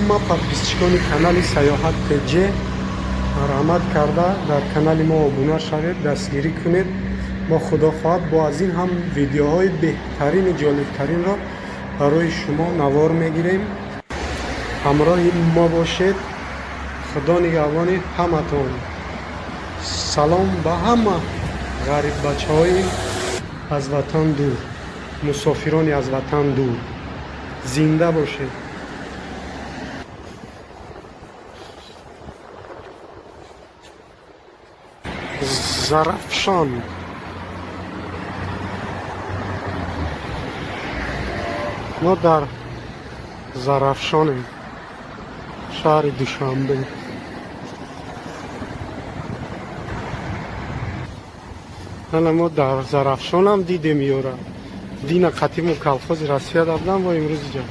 Ҳама подписчикони канали Саёҳат ТЖ марҳамат карда дар канали мо обуна шавед, дастгирӣ кунед. Мо, худо хоҳад, бо аз ин ҳам видеоҳои беҳтарину ҷолибтаринро барои шумо навор мегирем. Ҳамроҳи мо бошед. Худо нигаҳбони ҳаматон. Салом ба ҳама ғариббачаҳои аз ватан дур, мусофирони аз ватан дур. Зинда бошед. Зарафшон. Мо дар Зарафшонем, шаҳри Душанбе. Ана, мо дар Зарафшонам дидем ёра. Дина қатиму колхози Россия будам, во имрӯз иҷа.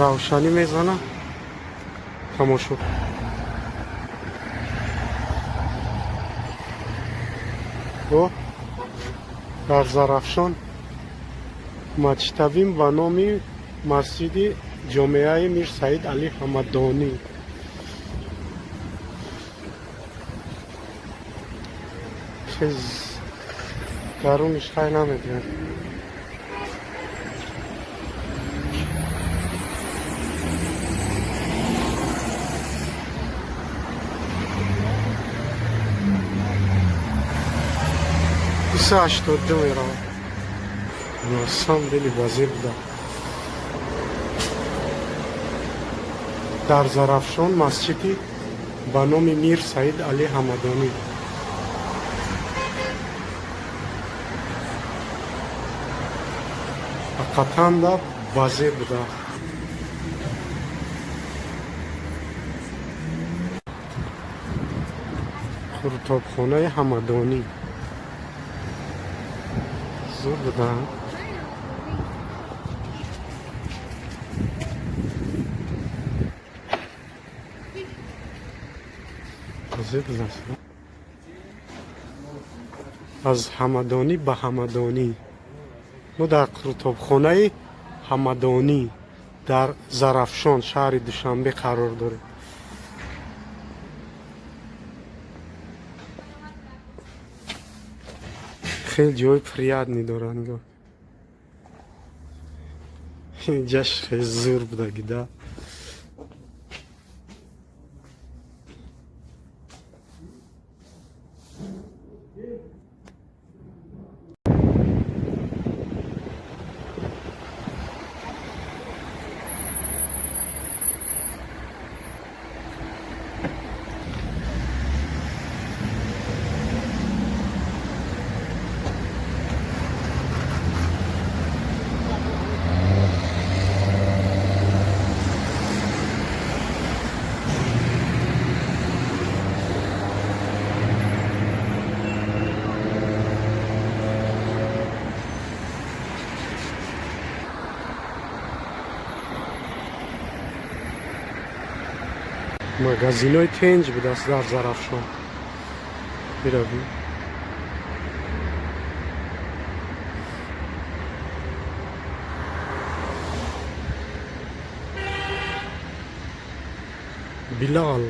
Равшанӣ мезана, тамошо. О, дар Зарафшон мачтабин ба номи масҷиди ҷомеаи Мир Саид Али Ҳамадонӣ. Чиз даруниш хай намедиҳад. 282 меравад. На самом деле базир буда. Дар Зарафшон масҷиди ба номи Мир Саид Али Ҳамадонӣ. Ҳақиқатанда базир буда. Қурутобхонаи Ҳамадонӣ зур буда. Базир будааст. Аз Ҳамадонӣ ба Ҳамадонӣ. Мо дар қурутобхонаи Ҳамадонӣ дар Зарафшон, шаҳри Душанбе, қарор дорем. Хеле ҷои приятный дорад, нигоҳ. Инҷаш хеле зур будаги да. Магазинои тенҷ будааст дар Зарафшон. Биравем. Билал.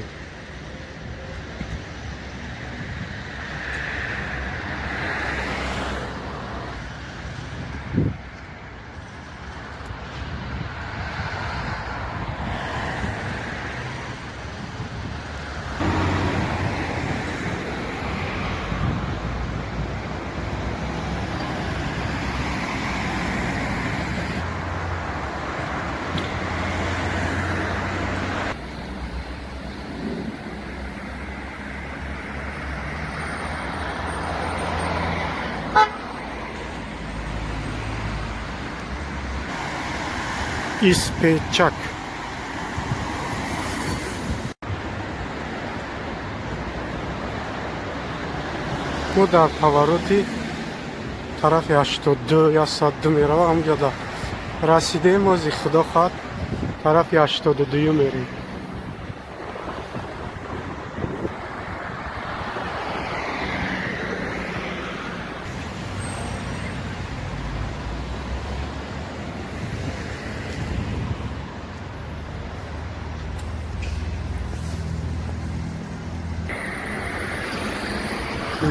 Испечак. Мо дар повороти тарафи 82 102 мерава, ҳамҷода расидем. Ози, худо хоҳад, тарафи 82-ю мерем.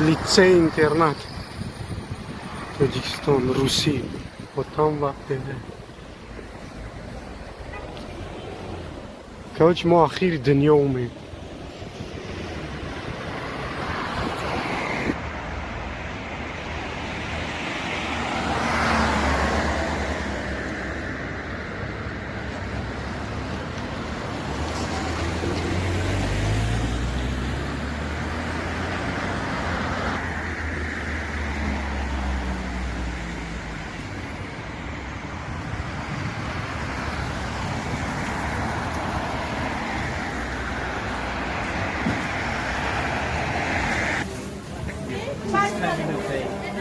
Литсей интернат Тоҷикистон, русӣ, Отан ва ПД. Короче, мо ахири дунё омем.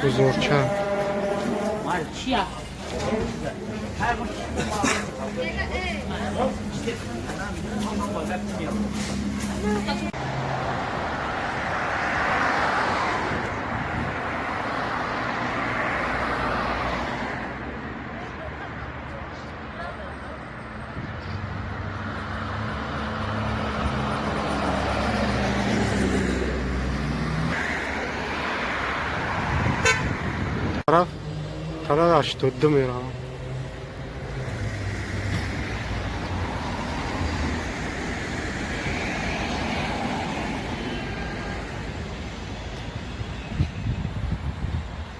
Бузурча. Тараф тараф 82 меравам.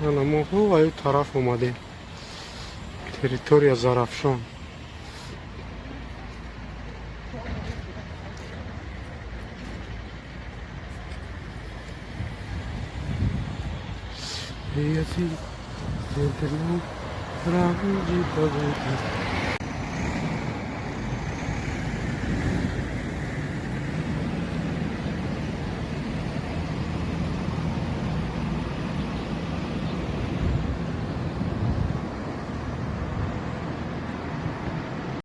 Ана, мо ҳуваю тараф омадем, территория Зарафшон.